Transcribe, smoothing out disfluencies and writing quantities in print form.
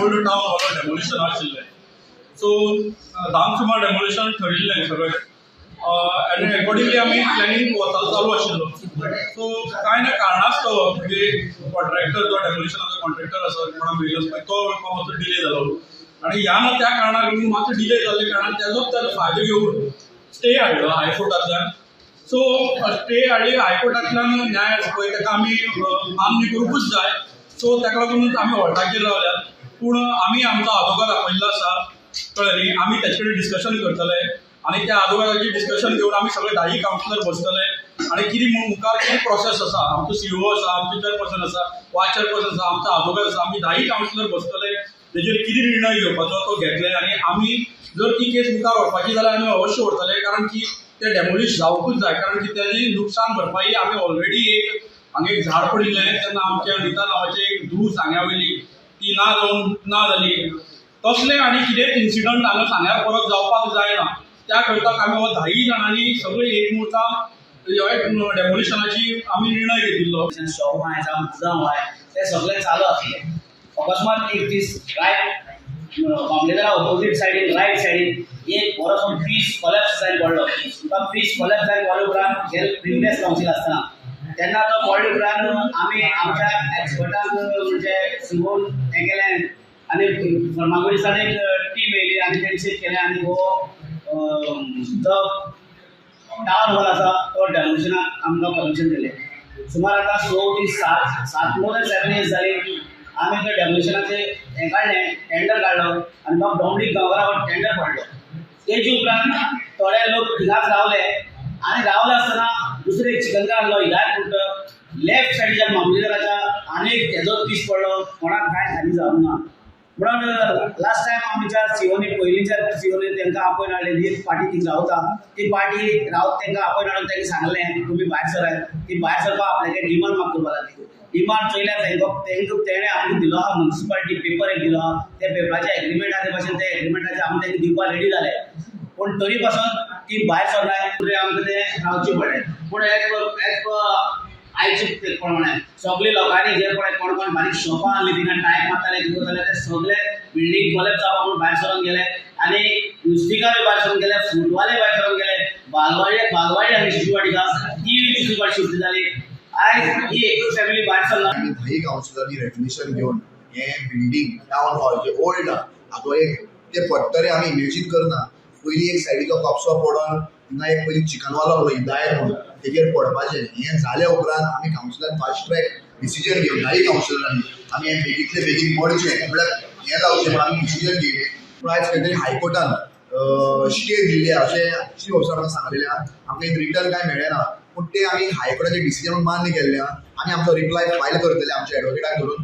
Old town hall demolition आशिल्लें. So 10क सुमार demolition ठरिल्लें सगळें आनी एकॉर्डिंगली आमी प्लॅनिंग वता चालू आशिल्लो. सो कांय ना कारणास्तव, म्हणजे कॉन्ट्रॅक्टर जो डेमोलिशनाचो कॉन्ट्रॅक्टर आसा, कोणा मेळिल्लो पळय, तो मातसो डिले जालो आनी ह्या ना त्या कारणाक लागून मातसो डिले जाल्ल्या कारणान तेजोच फायदो घेवन स्टे हाडलो हायकोर्टांतल्यान. सो स्टे हाडली हायकोर्टांतल्यान, न्याय आसा पळय, ताका आमी मान्य करूंकूच जाय. सो ताका लागूनच आमी हॉल्टाचेर रावल्यात. पूण आमी आमचो आदोगाद आपयल्लो आसा, कळ्ळें न्ही? आमी तेचे कडेन डिस्कशन करतले आनी त्या आदोगादाचें डिस्कशन घेवन आमी सगळे धायी कावन्सिलर बसतले आनी कितें मुखार कितें प्रोसेस आसा, आमचो सीईओ आसा, आमचो चेअरपर्सन आसा, वायस चेअरपर्सन आसा, आमचो आदोगाद आसा, आमी धायी कावन्सिलर बसतले, तेजेर कितें निर्णय घेवपाचो तो घेतले. आनी आमी जर ती केस मुखार व्हरपाची जाल्यार आमी अवश्य व्हरतले, कारण की ते डेमोलिश जावंकूच जाय, कारण की तेजी नुकसान भरपाई आमी ऑलरेडी एक हांगा एक झाड पडिल्लें तेन्ना आमच्या अनिता नांवाचें एक धूव सांग्या वयली, ती ना जावन ना जाली. तसलें आनी कितेंच इन्सिडंट हांगा सांग्यार परत जावपाक जायना, त्या करता आमी हो धायी जाणांनी सगळी एकमुतान डेमोलिशनाची आमी निर्णय घेतिल्लो. शॉप आहाय जावं गुदांव आहाय, ते सगळे चालू आसले. अकस्मात एक दीस रायट मामलेदारा ऑपोजीट सायडीन, रायट सायडीन एक बरोसो पीस कोलॅप्स जावन पडलो. तो पीस कोलॅप्स जावन पडले उपरांत, हे प्रिवियस कावन्सील आसतना तेन्ना तो पडले उपरांत आमी आमच्या एक्सपर्टांक म्हणजे शिकोवन हें केलें आनी फर्मागुडीसान एक टीम येयली आनी तेणी चॅक केलें आनी हो जो टावन हॉल आसा तो डेमोलिशनाक आमकां परमिशन दिलें. सुमार आतां 6 ते 7, 7, मोर दॅन 7 इयर्स जाली. आमी ते डेमोलिशनाचें हें काडलें, टेंडर काडलो आनी बाब डॉमनीक गांवकारा हो टेंडर पडलो. तेजे उपरांत थोडे लोक थिंगाच रावले आनी रावले आसतना दुसरे एक चिकनकार आहलो हिदायत म्हणटा, लेफ्ट सायडीच्यान मामलेदाराच्या आनी एक तेजो पीस पडलो. कोणाक कांय हानी जावंक ना. म्हणून लास्ट टायम आमच्या सीओनी, पयलींच्या सीओनी तांकां आपोवन हाडलेली. एक पार्टी थिंग रावता, ती पार्टी रावत तांकां आपोवन हाडून तांकां सांगलें, तुमी भायर सरात. ती भायर सरपाक आपल्यागे डिमांड माग करपाक लागली. डिमांड चोयल्यार तांकां तेणें आमकां दिलो आहा, मुन्सिपालिटी पेपर एक दिलो आहा. त्या पेपराचे एग्रीमेंट आहा, ते भाशेन त्या एग्रीमेंटाचे आमी तांकां दिवपाक रेडी जाले, पूण तरी पासून ती भायर सरनाय. आमकां तें रावचें पडलें. पूण एज पर आयचे प्रमाणे सगळे लोकांनी जे पळय कोण कोण बारीक शॉपां आहली, थिंगा टायप मारताले, कितें करताले, ते सगळे बिल्डींग कोलॅप्स जावपाक म्हूण भायर सरोन गेले आनी नुस्तेकारय भायर सरून गेले, फ्रुटवाले भायर सरून गेले. बालवाडी, बालवाडी आनी शिशुवाटिका ती दुसरी फावट शिफ्ट जाली. आयज ही एकूच फॅमिली भायर सरला. आमी धायी कावन्सिलरांनी रेजोल्युशन घेवन हें बिल्डींग टावन हॉल जे ओल्ड आहा, हाजो एक ते पडटलें आमी इमेजीन करना. पयलीं एक सायडीचो कपसो पडोन थिंगा एक पयलीं चिकनवालो आहलो हिदायत म्हणून, तेजेर पडपाचें. हें जाल्या उपरांत आमी कावन्सिलर फास्ट ट्रॅक डिसिजन घेवन धायी कावन्सिलरांनी आमी हें बेगींतले बेगीन पडचें, म्हळ्यार हें जावचें म्हूण आमी डिसिजन घेयलें. पूण आयज खंय तरी हायकोर्टान स्टे दिल्ली आहा अशें चीफ ऑफिसरान आमकां सांगलेलें आहा. आमकां इन रिटर्न कांय मेळ्ळें ना, पूण ते आमी हायकोर्टाचें डिसिजन मान्य केल्लें आहा. आमी आमचो रिप्लाय फायल करतले आमच्या एडवोकेटाक धरून.